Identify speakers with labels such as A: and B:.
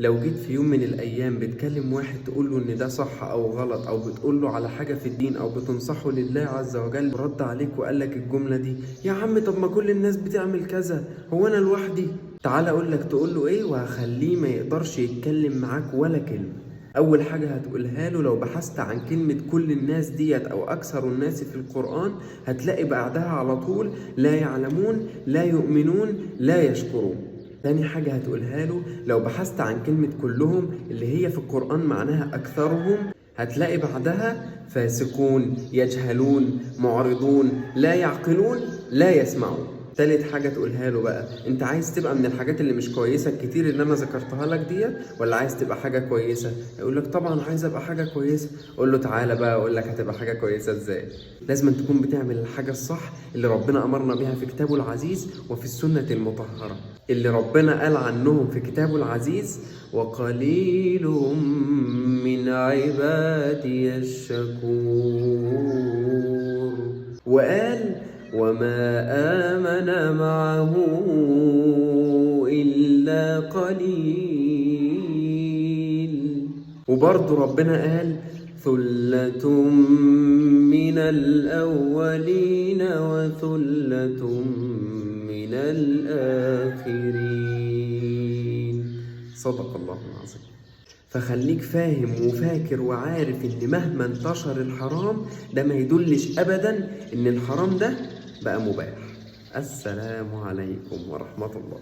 A: لو جيت في يوم من الأيام بتكلم واحد تقول له إن ده صح أو غلط، أو بتقول له على حاجة في الدين، أو بتنصحه لله عز وجل، رد عليك وقال لك الجملة دي: يا عم طب ما كل الناس بتعمل كذا، هو أنا لوحدي؟ تعال أقول لك تقول له إيه وهخليه ما يقدرش يتكلم معاك ولا كلمة. أول حاجة هتقولها له، لو بحثت عن كلمة كل الناس ديت أو أكثر الناس في القرآن هتلاقي بعدها على طول لا يعلمون، لا يؤمنون، لا يشكرون. تاني حاجة هتقولها له، لو بحثت عن كلمة كلهم اللي هي في القرآن معناها أكثرهم، هتلاقي بعدها فاسقون، يجهلون، معرضون، لا يعقلون، لا يسمعون. تالت حاجة تقولها له بقى، انت عايز تبقى من الحاجات اللي مش كويسة الكتير اللي انا ذكرتها لك ديت، ولا عايز تبقى حاجة كويسة؟ يقول لك طبعا عايز ابقى حاجة كويسة. قول له تعالى بقى اقول لك هتبقى حاجة كويسة ازاي. لازم تكون بتعمل الحاجة الصح اللي ربنا امرنا بيها في كتابه العزيز وفي السنة المطهرة، اللي ربنا قال عنهم في كتابه العزيز: وقليل من عبادي الشكور. وقال: وما آمن معه إلا قليل. وبرضه ربنا قال: ثلة من الأولين وثلة من الآخرين. صدق الله العظيم. فخليك فاهم وفاكر وعارف ان مهما انتشر الحرام ده ما يدلش ابدا ان الحرام ده بقى مباح. السلام عليكم ورحمة الله.